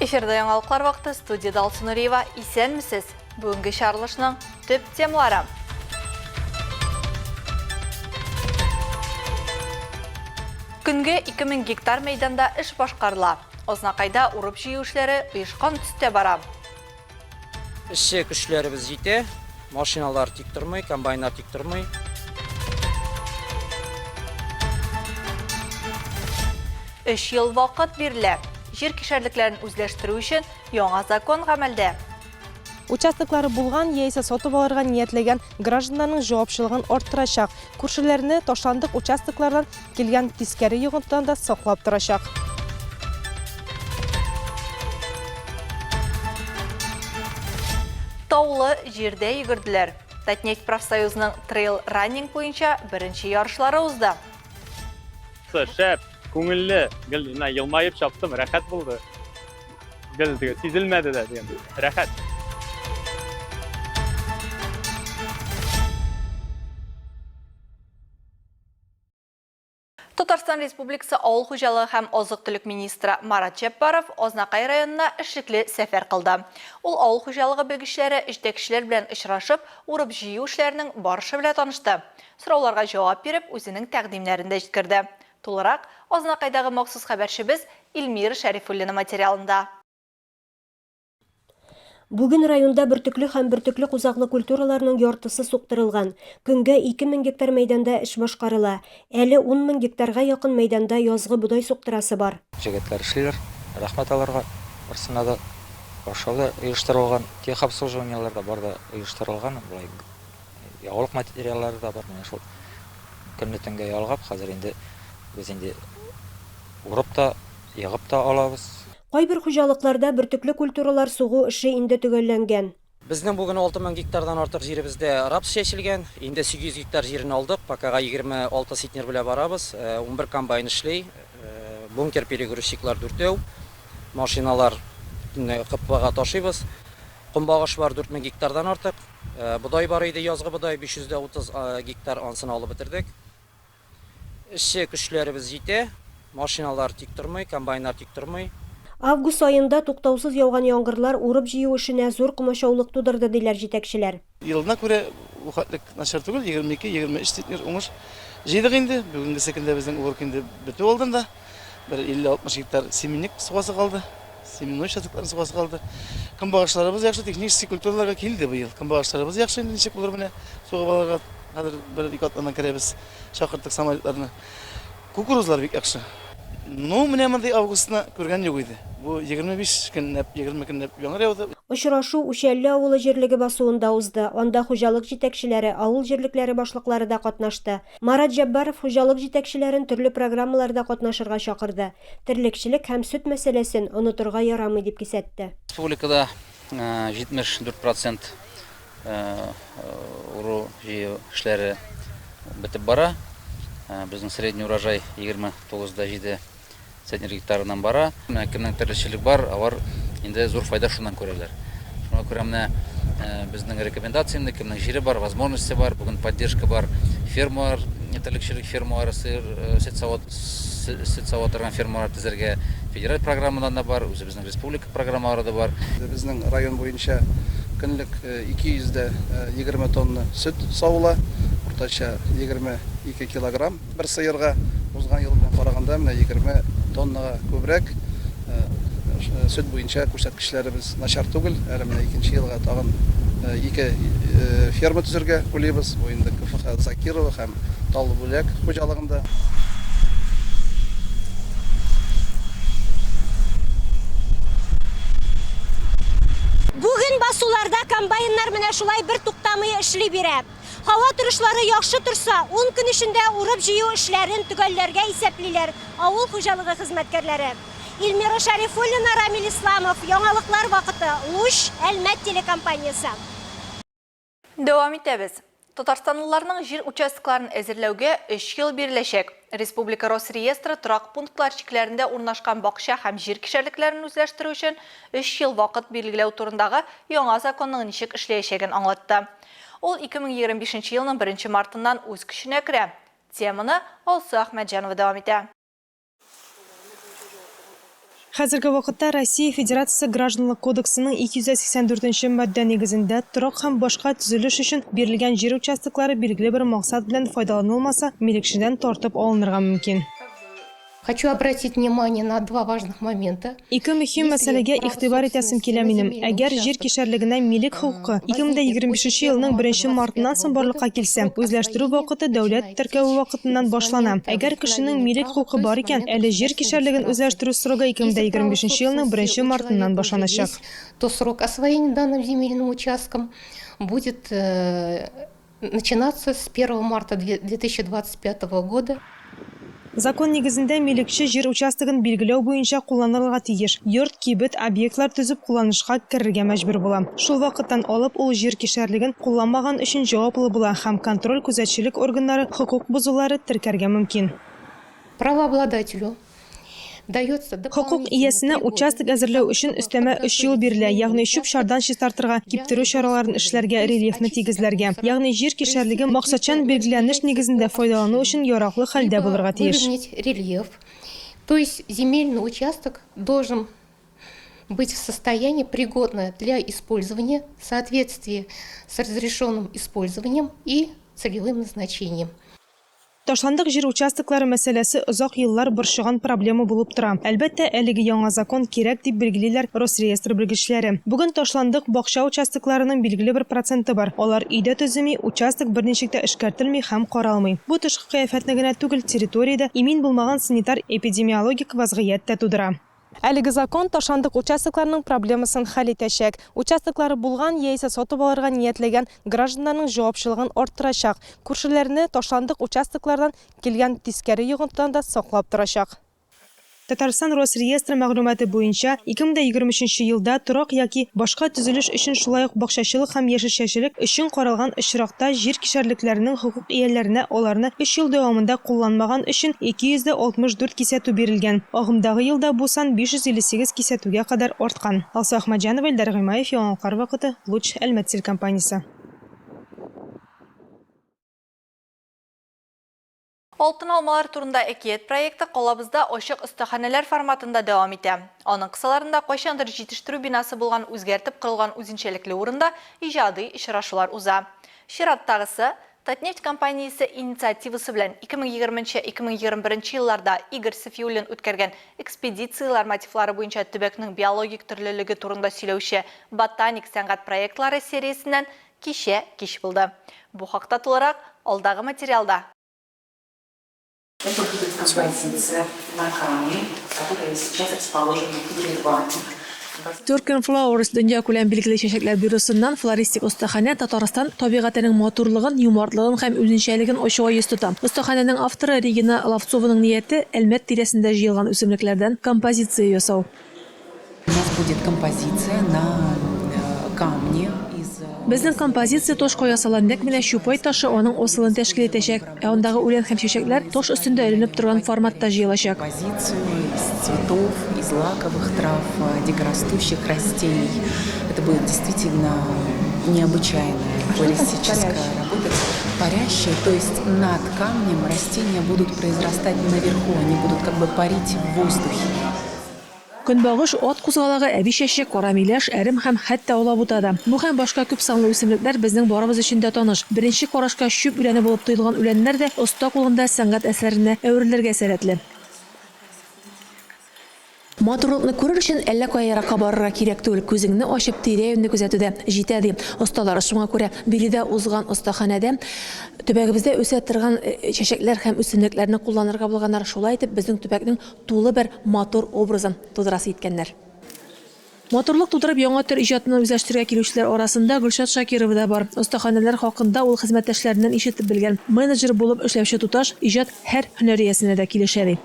Эфирда яңалыклар вакыты студияда Алсу Нуриева. Исәнмесез! Бүгенге чыгарылышның төп темалары. Көнгә 2000 гектар мәйданда эш башкарыла. Азнакайда урып-җыю эшләре оешкан төстә бара. Эшче көчләребез җитә, машиналар тик тормый, комбайннар тик тормый. Өч ел вакыт бирелә. Җир кишәрлекләрен үзләштерү өчен яңа закон гамәлдә. Участоклары булган яисә сатып алырга ниятләгән гражданнарның җавапчылыгын арттырачак, күршеләрне ташландык участоклардан килгән тискәре йогынтыдан да саклап торачак. Таулы җирдә йөгерделәр. Татнефть профсоюзының трейл-раннинг буенча беренче ярышлары узды. Шәп, күңелле, гел менә елмаеп чаптым, рәхәт булды. Гел теге сизелмәде дә дигән. Рәхәт. Татарстан Республикасы Авыл хуҗалыгы һәм азык-төлек министры Марат Җәббаров Азнакай районына эшлекле сәфәр кылды. Ул авыл хуҗалыгы белгечләре, җитәкчеләр белән очрашып, урып-җыю эшләренең барышы белән танышты. Сорауларга җавап биреп, үзенең тәкъдимнәрен дә җиткерде. Тулырак, Азнакайдагы махсус хәбәрчебез Эльмира Шәрифуллина материалында. Бүген районда бөртекле һәм бөртекле кузаклы культураларның яртысы суктырылган. Көнгә 2000 гектар мәйданда эш башкарыла. Әле 10 мең гектарга якын мәйданда язгы бодай суктырасы бар. Җегетләр эшлиләр, рәхмәт аларга, барсына да. Ашау да оештырылган, техобслуживаниеләр дә бар да оештырылган, болай ягулык материаллары да бар, менә шул көнне төнгә ялгап, хәзер инде без инде урып та, егып та алабыз. Кайбер хуҗалыкларда бөртекле культуралар сугу эше инде төгәлләнгән. Безнең бүген 6000 гектардан артык җиребездә рапс чәчелгән. Инде 800 гектар җирен алдык, покага 26 центнер белән барабыз. 11 комбайн эшли, бункер перегрузчиклар дүртәү, машиналар КПга ташыйбыз. Көнбагыш бар 4000 гектардан артык. Бодай бар иде, язгы бодай 530 гектар, анысын алып бетердек. Эшче көчләребез җитә, машиналар тик тормый, комбайннар тик тормый. Август аенда туктаусыз яуган яңгырлар урып-җыю эшенә зур комачаулык тудырды, диләр җитәкчеләр. Елына күрә бу хәтлек начар түгел, 22, 23 центнер уңыш җыйдык инде. Бүгенгесе көндә безнең уборка инде бетү алдында. Бер 50-60 гектар семенник сугасы калды. Семенной участокларын сугасы калды. Көнбагышларыбыз яхшы, технический культураларга килде быел. Көнбагышларыбыз яхшы инде, ничек булыр менә сугып алырга. Хәзер бер-ике атнадан керәбез. Чакырттык самолетларны. Кукурузлар бик яхшы. Ну, менә мондый августны күргән юк иде. Бу 25 көнләп, 20 көнләп яңгыр яуды. Очрашу Үчәлле авылы җирлеге басуында узды. Анда хуҗалык җитәкчеләре, авыл җирлекләре башлыклары да катнашты. Марат Җәббаров хуҗалык җитәкчеләрен төрле программаларда катнашырга чакырды. Терлекчелек һәм сөт мәсьәләсен онытырга ярамый, дип кисәтте. Республикада 74 процент уру-җыю эшләре бетеп бара. Безнең средний урожай 29,7 центнер гектарыннан бара. Менә кемнең терлекчелек бар, алар инде зур файда шуннан күрәләр. Шуңа күрә менә безнең рекомендация инде, кемнең җире бар, возможности бар, бүген поддержка бар, фермалар, терлекчелек фермалары, сыер, сөт сава, сөт сава торган фермалар төзергә федераль программадан да бар, үзебезнең республика программалары да бар. Безнең район буенча көнлек 220 тонна сөт савыла, уртача 22 килограмм. Бер сыерга узган ел белән караганда менә 20 тоннага күбрәк. Сөт буенча күрсәткечләребез начар түгел. Әле менә икенче елга тагын ике ферма төзергә уйлыйбыз. Бу инде КФХ Закирова һәм Таллы Бүләк хуҗалыгында. Бүген басуларда комбайннар менә шулай бертуктамый эшли бирә. Һава торышлары яхшы торса, ун көн эчендә урып-җыю эшләрен төгәлләргә исәплиләр авыл хуҗалыгы хезмәткәрләре. Эльмира Шәрифуллина, Рамил Исламов, Яңалыклар вакыты, Луч, Әлмәт телекомпаниясе. Дәвам итәбез. Татарстанлыларның җир участокларын әзерләүгә өч ел биреләчәк. Республика Росреестры торак пунктлар чикләрендә урнашкан бакча һәм җир кишәрлекләрен үзләштерү өчен өч ел вакыт билгеләү турындагы яңа законның ничек эшләячәген аңлатты. Ул 2025 нче елның беренче мартыннан үз көченә керә. Теманы Алсу Әхмәтҗанова дәвам итә. Хәзерге вакытта Россия Федерациясе Гражданлык кодексының 284 нче маддә нигезендә торак һәм башка төзелеш өчен бирелгән җир участоклары билгеле бер максат белән файдаланылмаса, милекчедән тартып алынырга мөмкин. Хочу обратить внимание на два важных момента. Ике мөһим мәсьәләгә игътибар итәсем килә минем. Әгәр җир кишәрлегенә милек хокукы 2025 елның беренче мартыннан соң барлыкка килсә, үзләштерү вакыты дәүләт теркәве вакытыннан башлана. Әгәр кешенең милек хокукы бар икән, әле җир кишәрлеген үзләштерү срогы 2025 елның беренче мартыннан башланачак. То срок освоения данным земельным участком будет начинаться с 1 марта 2025 года. Закон нигезендә, милекче җир участогын билгеләү буенча кулланылырга тиеш йорт, кибет, объектлар төзеп кулланышка керергә мәҗбүр була. Шул вакыттан алып ул җир кишәрлеген кулланмаган өчен җаваплы була һәм контроль-күзәтчелек органнары хокук бозулары теркәргә мөмкин. Правообладателю Хокук иясенә участок әзерләү өчен өстәмә өч ел бирелә, ягъни чүп-чардан чистартырга, киптерү чараларын эшләргә, рельефны тигезләргә. Ягъни җир кишәрлеге максатчан билгеләнеш нигезендә файдалану өчен яраклы хәлдә булырга тиеш. Рельеф, то есть земельный участок должен быть в состоянии, пригодное для использования в соответствии с разрешенным использованием и целевым назначением. Ташландык җир участоклары мәсьәләсе озак еллар борчыган проблема булып тора. Әлбәттә, әлеге яңа закон кирәк, дип билгелиләр Росреестр белгечләре. Бүген ташландык бакча участокларының билгеле бер проценты бар. Алар өйдә төземи, участок берничек тә эшкәртелми һәм каралмый. Бу тышкы кыяфәтне генә түгел, территориядә имин булмаган санитар-эпидемиологик вазгыять тә тудыра. Әлеге закон ташландык участокларның проблемасын хәл итәчәк. Участоклары булган яисә сатып алырга ниятләгән гражданнарның җавапчылыгын арттырачак, күршеләрне ташландык участоклардан килгән тискәре йогынтыдан да саклап торачак. Татарстан Росреестры мәгълүматы буенча, 2023 нче елда торак яки башка төзелеш өчен, шулай ук бакчачылык һәм яшелчәчелек өчен каралган очракта җир кишәрлекләренең хокук ияләренә аларны өч ел дәвамында кулланмаган өчен 264 кисәтү бирелгән. Агымдагы елда бу сан 558 кисәтүгә кадәр арткан. Алсу Әхмәтҗанова, Илдар Гыймаев, Яңалыклар вакыты, Луч, Әлмәт телекомпаниясе. Алтын алмалар турында әкият проекты калабызда ачык остаханәләр форматында дәвам итә. Аның кысаларында кайчандыр җитештерү бинасы булган үзгәртеп корылган үзенчәлекле урында иҗади очрашулар уза. Чираттагысы, Татнефть компаниясе инициативасы белән 2020-2021 елларда Игорь Сафиуллин үткәргән экспедицияләр мотивлары буенча төбәкнең биологик төрлелеге турында сөйләүче ботаник сәнгать проектлары сериясеннән кичә кич булды. Бу хакта тулырак алдагы материалда. Это будет композиция на камне, которая сейчас расположена перед вами. Turken Flowers дөньякүләм билгеле чәчәкләр бюросыннан флористик остаханә Татарстан табигатенең матурлыгын, юмартлыгын һәм үзенчәлеген ачуга йөз тота. Остаханәнең авторы Регина Ловцованың нияте, Әлмәт тирәсендә җыелган үсемлекләрдән композиция ясау. У нас будет композиция на камне из. Безнең композиция ташка ясала, нәкъ менә Чупай ташы аның асылын тәшкил итәчәк. Ә андагы үлән һәм чәчәкләр таш өстендә эленеп торган форматта җыелачак. Композицию из цветов, из лаковых трав, дикорастущих растений. Это будет действительно необычайная флористическая работа. Парящие, то есть над камнем растения будут произрастать наверху, они будут как бы парить в воздухе. Көнбагыш, ат кузгалагы, әби чәче, кара миләш, әрем һәм хәтта алабута да. Бу һәм башка күп санлы үсемлекләр безнең барыбыз өчен дә таныш. Беренче карашка чүп үләне булып тоелган үләннәр дә оста кулында сәнгать әсәренә әверелергә сәләтле. Матурлыкны күрер өчен әллә кая еракка барырга кирәк түгел, күзеңне ачып тирә-юньне күзәтү дә җитә, ди осталар. Шуңа күрә биредә узган остаханәдә төбәгебездә үсә торган чәчәкләр һәм үсемлекләрне кулланырга булганнар. Шулай итеп, безнең төбәкнең тулы бер матур образын тудырасы иткәннәр. Матурлык тудырып яңа төр иҗатны үзләштерергә килүчеләр арасында Гөлшат Шакирова да бар. Остаханәләр хакында ул хезмәттәшләреннән ишетеп белгән. Менеджер булып эшләүче туташ иҗат һәр һөнәр иясенә дә килешә, ди.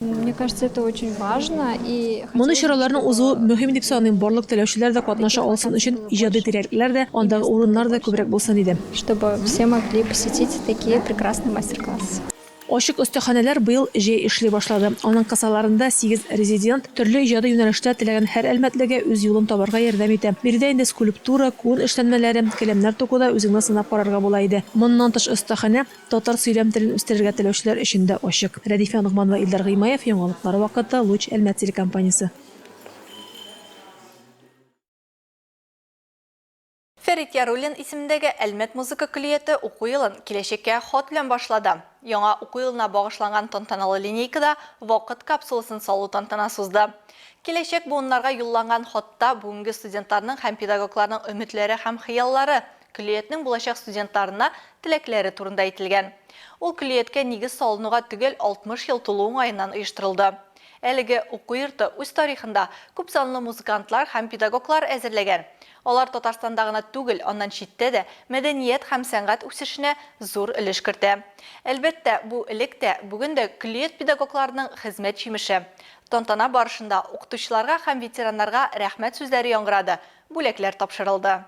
Мне кажется, это очень важно и Мондый чараларның узуы мөһим дип саныйм, барлык теләүчеләр дә катнаша алсын өчен иҗади тирәлекләр дә, андагы урыннар да күбрәк булсын иде. Чтобы все могли посетить такие прекрасные мастер-классы. Ачык остаханәләр быел җәй эшли башлады. Аның кысаларында сигез резидент төрле иҗади юнәлештә теләгән һәр әлмәтлегә үз юлын табарга ярдәм итә. Биредә инде скульптура, күн эшләнмәләре, келәмнәр тукуда үзеңне сынап карарга була иде. Моннан тыш остаханә татар сөйләм телен үстерергә теләүчеләр өчен дә ачык. Рәдифә Ногманова, Илдар Гыймаев, Яңалыклар вакыты, Луч, Әлмәт телекомпаниясе. Фәрит Яруллин исемендәге Әлмәт музыка көллияте уку елын Киләчәккә хат белән башлады. Яңа уку елына багышланган тантаналы линейкада вакыт капсуласын салу тантанасы узды. Киләчәк буыннарга юлланган хатта бүгенге студентларның һәм педагогларның өметләре һәм хыяллары, көллиятнең булачак студентларына теләкләре турында әйтелгән. Ул көллияткә нигез салынуга төгәл 60 ел тулу уңаеннан оештырылды. Әлеге уку йорты үз тарихында күпсанлы музыкантлар һәм педагоглар әзерләгән. Алар Татарстанда гына түгел, аннан читтә дә мәдәният һәм сәнгать үсешенә зур өлеш кертә. Әлбәттә, бу элек тә, бүген дә көллият педагогларының хезмәт җимеше. Тантана барышында укытучыларга һәм ветераннарга рәхмәт сүзләре яңгырады, бүләкләр тапшырылды.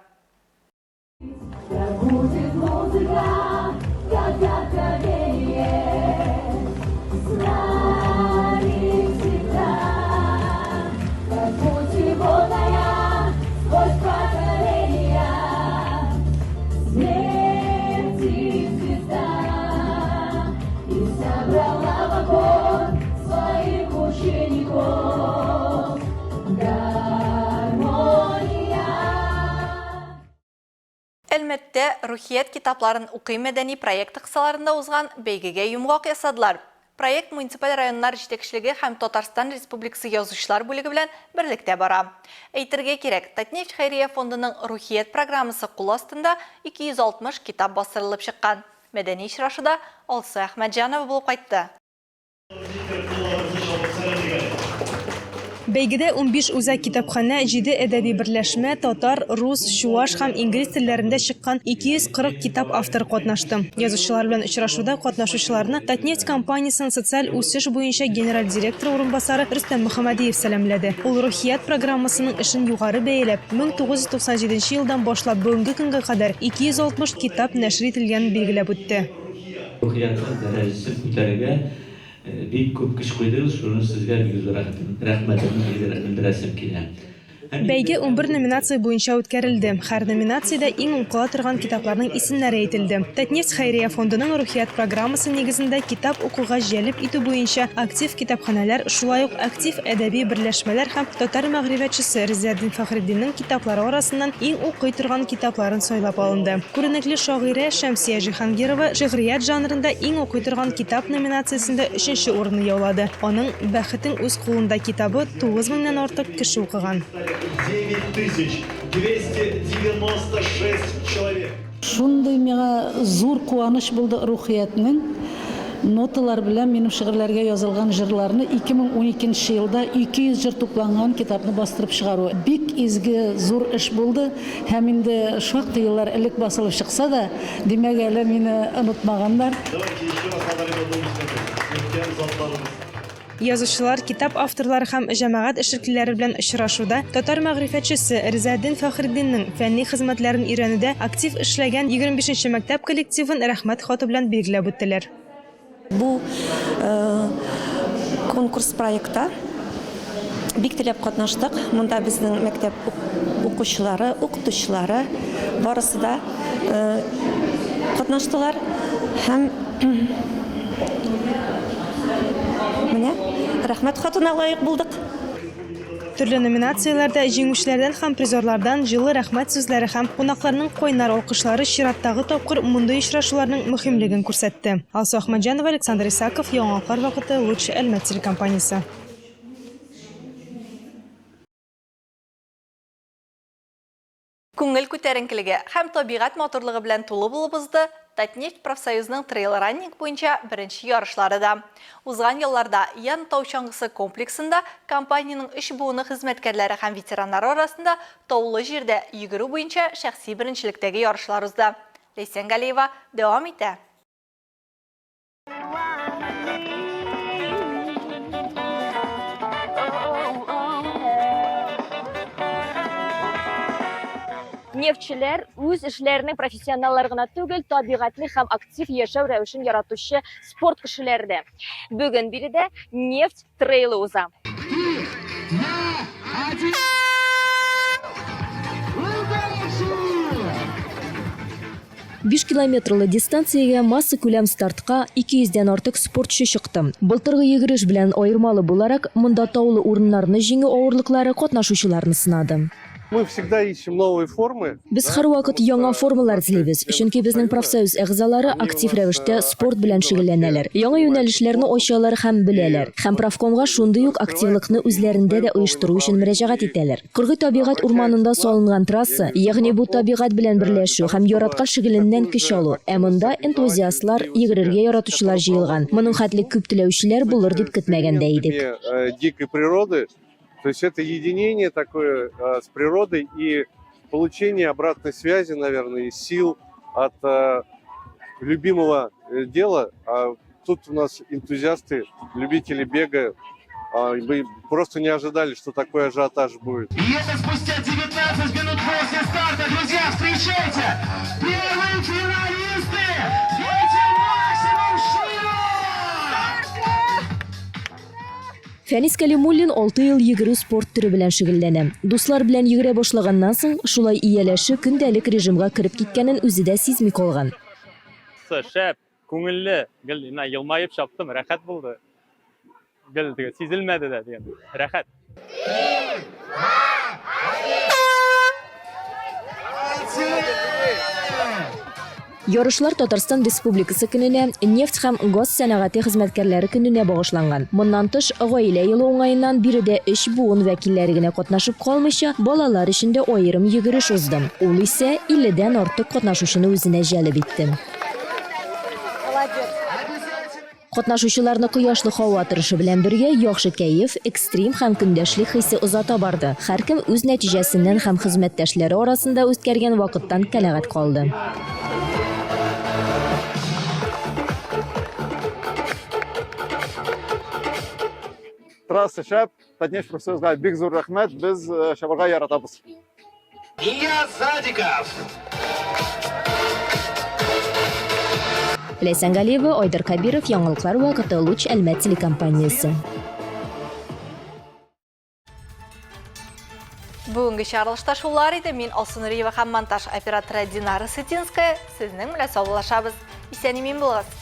Әлмәттә Рухият китапларын укыйм мәдәни проекты кысаларында узган бәйгегә йомгак ясадылар. Проект муниципаль районнар җитәкчелеге һәм Татарстан Республикасы язучылар бүлеге белән берлектә бара. Әйтергә кирәк, Татнефть хәйрия фондының Рухият программасы кул астында 260 китап бастырылып чыккан. Мәдәни очрашуда Алсу Әхмәтҗанова булып кайтты. Бәйгедә 15 үзәк китапханә, 7 әдәби берләшмә, татар, рус, чуаш һәм инглиз телләрендә чыккан 240 китап авторы катнашты. Язучылар белән очрашуда катнашучыларны Татнефть компаниясенең социаль үсеш буенча генераль директоры урынбасары Рөстәм Мөхәммәдиев сәламләде. Ул Рухият программасының эшен югары бәяләп, 1997 елдан башлап бүгенге көнгә кадәр 260 китап нәшер ителгәнен билгеләп үтте. Рухиятның дәрәҗәсен күтәрергә бик күп көч куйдыгыз, шуның өчен сезгә бик зур рәхмәтемне белдерәсем килә. Һәм Бәйге унбер номинация буенча үткәрелде. Һәр номинациядә иң укыла торган китапларның исемнәре әйтелде. Татнефть хәйрия фондының Рухият программасы нигезендә китап укуга җәлеп итү буенча актив китапханәләр, шулай ук актив әдәби берләшмәләр һәм татар мәгърифәтчесе Ризаэддин Фәхретдиннең китаплары арасыннан иң укый торган китапларын сайлап алынды. Күренекле шагыйрә Шәмсия Җиһангирова Шигърият жанрында иң укый торган китап номинациясендә өченче урынны яулады. Аның Бәхетең үз кулыңда китабы 9 меңнән артык кеше укыган. 9296 человек. Шундый миңа зур куаныч булды Рухиятнең ноталар белән минем шигырьләргә язылган җырларны 2012 нче елда 200 җыр тупланган китапны бастырып чыгару. Бик изге, зур эш булды. Һәм инде шактый еллар элек басылып чыкса да, димәк, әле мине онытмаганнар. Давайте еще раз подарим аплодисменты күркәм затларыбыз. Язучылар, китап авторлары һәм җәмәгать эшлеклеләре белән очрашуда татар мәгърифәтчесе Ризаэддин Фәхретдиннең фәнни хезмәтләрен өйрәнүдә актив эшләгән 25 нче мәктәп коллективын Рәхмәт хаты белән билгеләп үттеләр. Бу конкурс проектта бик теләп катнаштык. Монда безнең мәктәп укучылары, укытучылары барысы да катнаштылар һәм менә рәхмәт хатына лаек булдык. Төрле номинацияләрдә җиңүчеләрдән һәм призерлардан җылы рәхмәт сүзләре һәм кунакларның кайнар алкышлары чираттагы тапкыр мондый очрашуларның мөһимлеген күрсәтте. Алсу Әхмәтҗанова, Александр Исаков, Яңалыклар вакыты, Луч, Әлмәт телекомпаниясе. Күңел күтәренкелеге һәм табигать матурлыгы белән тулы булып узды Татнефть профсоюзының трейл-раннинг буенча беренче ярышлары да. Узган ялларда Ян тау чаңгысы комплексында компаниянең өч буыны хезмәткәрләре һәм ветераннары арасында таулы җирдә йөгерү буенча шәхси беренчелектәге ярышлар узды. Ләйсән Галиева дәвам итә. Нефтьчеләр үз эшләренең профессионаллары гына түгел, табигатьне һәм актив яшәү рәвешен яратучы спорт кешеләре дә. Бүген биредә нефть трейлы уза. Биш километрлы дистанциягә массакүләм стартка 200 дән артык спортчы чыкты. Былтыргы йөгереш белән аермалы буларак, монда таулы урыннарны җиңү авырлыклары катнашучыларны сынады. Мы всегда ищем новые формы. Без һәрвакыт яңа формалар эзлибез, чөнки безнең профсоюз әгъзалары актив рәвештә спорт белән шөгыльләнәләр, яңа юнәлешләрне ачалар һәм беләләр, һәм профкомга шундый ук активлыкны үзләрендә дә оештыру өчен мөрәҗәгать итәләр. Кыргый табигать урманында салынган трасса, ягъни бу табигать белән берләшү һәм яраткан шөгыленнән көч алу, ә монда энтузиастлар, йөгерергә яратучылар җыелган. Моның хәтле күп теләүчеләр булыр дип көтмәгән дә идек. Дикой природы. То есть это единение такое э, с природой и получение обратной связи, наверное, и сил от э, любимого э, дела. А тут у нас энтузиасты, любители бега, а, мы просто не ожидали, что такой ажиотаж будет. И это спустя 19 минут после старта. Друзья, встречайте! Первые финалисты! Максимум Широ! Фәнис Кәлимуллин алты ел йөгерү спорт төре белән шөгыльләнә. Дуслар белән йөгерә башлаганнан соң, шулай ияләшеп, көндәлек режимга кереп киткәнен үзе дә сизми калган. Шәп, күңелле, гел менә елмаеп чаптым, рәхәт булды. Гел теге сизелмәде дә дигән. Рәхәт. Ярышлар Татарстан Республикасы көненә, нефть һәм газ сәнәгате хезмәткәрләре көненә багышланган. Моннан тыш, Гаилә елы уңаеннан биредә өч буын вәкилләре генә катнашып калмыйча, балалар өчен дә аерым йөгереш узды. Ул исә 50 дән артык катнашучыны үзенә җәлеп итте. Катнашучыларны кояшлы һава торышы белән бергә яхшы кәеф, экстрим һәм көндәшлек хисе озата барды. Һәркем үз нәтиҗәсеннән һәм хезмәттәшләре арасында үткәргән вакыттан канәгать калды. Трасса шәп, Татнефть профсоюзга бик зур рәхмәт, без э, чабарга яратабыз. Нияз Садиков. Ләйсән Галиева, Айдар Кабиров, Яңалыклар вакыты, Луч Әлмәт телекомпаниясе. Бүгенге чыгарылышта шулар иде. Мин Алсу Нуриева һәм монтаж операторы Динара Сытинская сезнең белән саубуллашабыз. Исән-имин булыгыз.